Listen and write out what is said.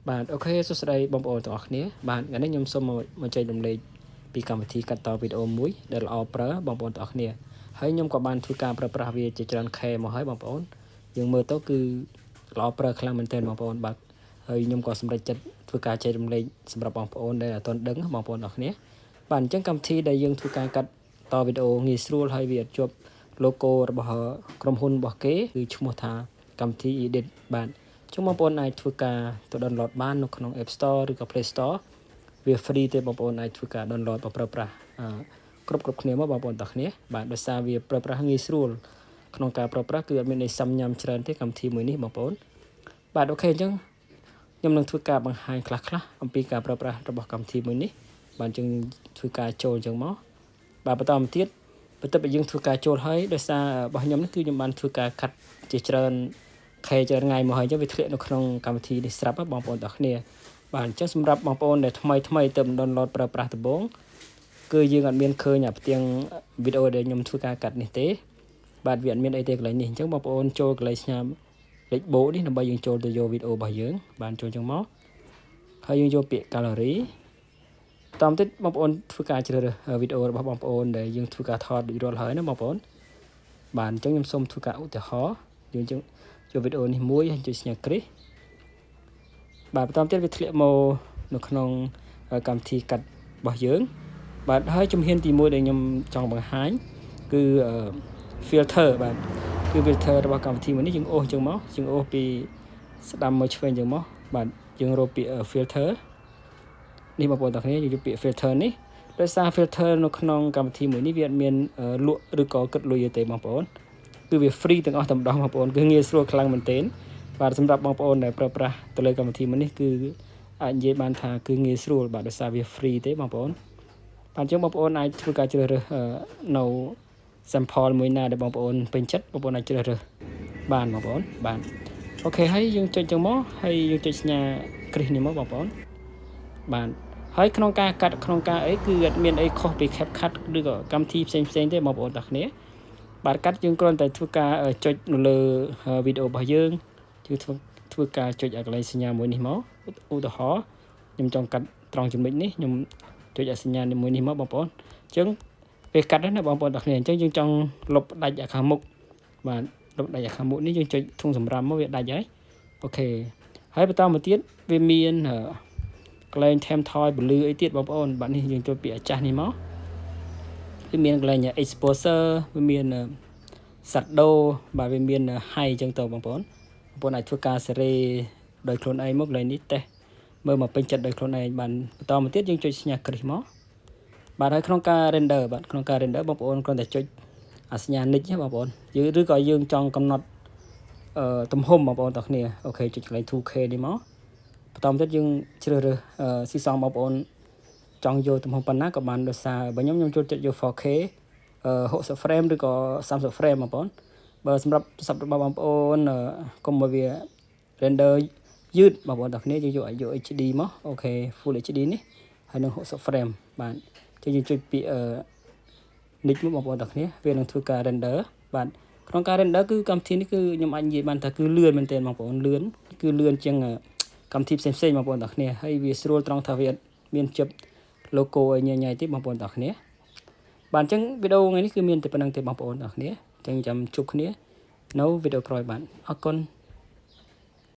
បាទ OK សួស្តីបងប្អូនទាំងអស់គ្នាបាទថ្ងៃនេះខ្ញុំសូមមកចែករំលែកពីកម្មវិធីកាត់តវីដេអូមួយដែលល្អប្រើបងប្អូនទាំងអស់គ្នាហើយខ្ញុំក៏បានធ្វើការប្រើប្រាស់វាជាច្រើនខែមកហើយបងប្អូនយើងមើលទៅគឺល្អប្រើខ្លាំងមែនទែនបងប្អូនបាទហើយខ្ញុំក៏សម្រេចចិត្តធ្វើការចែករំលែកសម្រាប់បងប្អូនដែលអត់ទាន់ដឹងបងប្អូនទាំងអស់គ្នាបាទអញ្ចឹងកម្មវិធីដែលយើងធ្វើការកាត់តវីដេអូងាយស្រួលហើយវាអត់ជាប់ logo របស់ក្រុមហ៊ុនរបស់គេគឺឈ្មោះថាកម្មវិធី Edit បាទចឹងបងប្អូនអាចធ្វើការទៅ download បាននៅក្នុង App Store ឬក៏ Play Store វា free ទេបងប្អូនអាចធ្វើការ download មកប្រើប្រាស់គ្រប់គ្រប់គ្នាមកបងប្អូនទាំងគ្នាបាទដោយសារវាប្រើប្រាស់ងាយស្រួលក្នុងការប្រើប្រាស់គឺអត់មានអីសាំញ៉ាំច្រើនទេកម្មវិធីមួយនេះបងប្អូនបាទ OK អញ្ចឹងខ្ញុំនឹងធ្វើការបង្ហាញខ្លះៗអំពីការប្រើប្រាស់របស់កម្មវិធីមួយនេះបាទអញ្ចឹងធ្វើការចូលអញ្ចឹងមកបាទបន្តមកទៀតបន្ទាប់ពីយើងធ្វើការចូលហើយដោយសាររបស់ខ្ញុំនេះគឺខ្ញុំបានធ្វើការកាត់ជាច្រើនខែច្រើនថ្ងៃមកហើយអញ្ចឹងវាធ្លាក់នៅក្នុងកម្មវិធីនេះស្រាប់បងប្អូនទាំងគ្នាបាទអញ្ចឹងសម្រាប់បងប្អូនដែលថ្មីថ្មីទៅ download ប្រើប្រាស់ដំបូងគឺយើងអត់មានឃើញអាផ្ទាំងវីដេអូដែលខ្ញុំធ្វើការកាត់នេះទេបាទវាអត់មានអីទេកន្លែងនេះអញ្ចឹងបងប្អូនចូលកន្លែងសញ្ញាលេខបូកនេះដើម្បីយើងចូលទៅយកវីដេអូរបស់យើងបានចូលអញ្ចឹងមកហើយយើងយកពាក្យ gallery តាមទៀតបងប្អូនធ្វើការជ្រើសរើសវីដេអូរបស់បងប្អូនដែលយើងធ្វើការថតរួចរាល់ហើយណាបងប្អូនបាទអញ្ចឹងខ្ញុំសូមធ្វើការឧទាហរណ៍យើងចឹងយកវីដេអូនេះមួយហើយចុចសញ្ញាគ្រីសបាទបន្តទៀតវាធ្លាក់មកនៅក្នុងកម្មវិធីកាត់របស់យើងបាទហើយជំហានទី1ដែលខ្ញុំចង់បង្ហាញគឺ filter បាទគឺ filter របស់កម្មវិធីមួយនេះយើងអូសចឹងមកយើងអូសពីស្ដាំមកឆ្វេងចឹងមកបាទយើងរកពាក្យ filter នេះបងប្អូនទាំងគ្នាយើងយកពាក្យ filter នេះដោយសារ filter នៅក្នុងកម្មវិធីមួយនេះវាអត់មានលក់ឬក៏គិតលុយទេបងប្អូនគឺវា free ទាំងអស់តែម្ដងបងប្អូនគឺងាយស្រួលខ្លាំងមែនទែនបាទសម្រាប់បងប្អូនដែលប្រើប្រាស់ទៅលើកម្មវិធីមួយនេះគឺអាចនិយាយបានថាគឺងាយស្រួលបាទដោយសារវា free ទេបងប្អូនបាទអញ្ចឹងបងប្អូនអាចធ្វើការជ្រើសរើសនៅ sample មួយណាដែលបងប្អូនពេញចិត្តបងប្អូនអាចជ្រើសរើសបានបងប្អូនបាទ OK ហើយយើងចុចចឹងមកហើយយើងចុចសញ្ញាគ្រីសនេះមកបងប្អូនបាទហើយក្នុងការកាត់ក្នុងការអីគឺអត់មានអីខុសពី CapCut ឬក៏កម្មវិធីផ្សេងផ្សេងទេបងប្អូនទាំងគ្នាបាទកាត់យើងគ្រាន់តែធ្វើការចុចនៅលើវីដេអូរបស់យើងគឺធ្វើធ្វើការចុចអាកន្លែងសញ្ញាមួយនេះមកឧទាហរណ៍ខ្ញុំចង់កាត់ត្រង់ចំណុចនេះខ្ញុំចុចអាសញ្ញាមួយនេះមកបងប្អូនអញ្ចឹងពេលកាត់ណាបងប្អូនទាំងគ្នាអញ្ចឹងយើងចង់លុបដាច់អាខាងមុខបាទលុបដាច់អាខាងមុខនេះយើងចុចធុងសម្រាមមកវាដាច់ហើយ OK ហើយបន្តមកទៀតវាមានកន្លែងថែមថយពលឺអីទៀតបងប្អូនបាទនេះយើងចូលពាក្យអាចាស់នេះមកវាមានកន្លែង exposure វាមាន shadow បាទវាមាន high អញ្ចឹងទៅបងប្អូនបងប្អូនអាចធ្វើការសេរីដោយខ្លួនឯងមកកន្លែងនេះតេស្តមើលមកពេញចិត្តដោយខ្លួនឯងបានបន្តមកទៀតយើងចុចសញ្ញាគ្រីសមកបាទហើយក្នុងការ render បាទក្នុងការ render បងប្អូនគ្រាន់តែចុចអាសញ្ញានិចបងប្អូនយើងឬក៏យើងចង់កំណត់អឺទំហំបងប្អូនទាំងគ្នា OK ចុចកន្លែង 2K នេះមកបន្តមកទៀតយើងជ្រើសរើសស៊ីសងបងប្អូនចង់យកទំហំប៉ុណ្ណាក៏បានដោយសារបើខ្ញុំខ្ញុំចូលចិត្តយក 4K 60 frame ឬក៏30 frame បងប្អូនបើសម្រាប់ទូរស័ព្ទរបស់បងប្អូនកុំឲ្យវា render យឺតបងប្អូនទាំងគ្នាយើងយកយក HD មក OK Full HD នេះហើយនឹង60 frame បាទចឹងយើងចុចពាក្យនិចមកបងប្អូនទាំងគ្នាវានឹងធ្វើការ render បាទក្នុងការ render គឺកម្មវិធីនេះគឺខ្ញុំអាចនិយាយបានថាគឺលឿនមែនទែនបងប្អូនលឿនគឺលឿនជាងកម្មវិធីផ្សេងៗបងប្អូនទាំងគ្នាហើយវាស្រួលត្រង់ថាវាមានជិប logo ឲ្យញ៉ៃៗទេបងប្អូនទាំងគ្នាបាទអញ្ចឹងវីដេអូថ្ងៃនេះគឺមានតែប៉ុណ្្នឹងទេបងប្អូនទាំងគ្នាអញ្ចឹងចាំជួបគ្នានៅវីដេអូក្រោយបាទអរគុណ។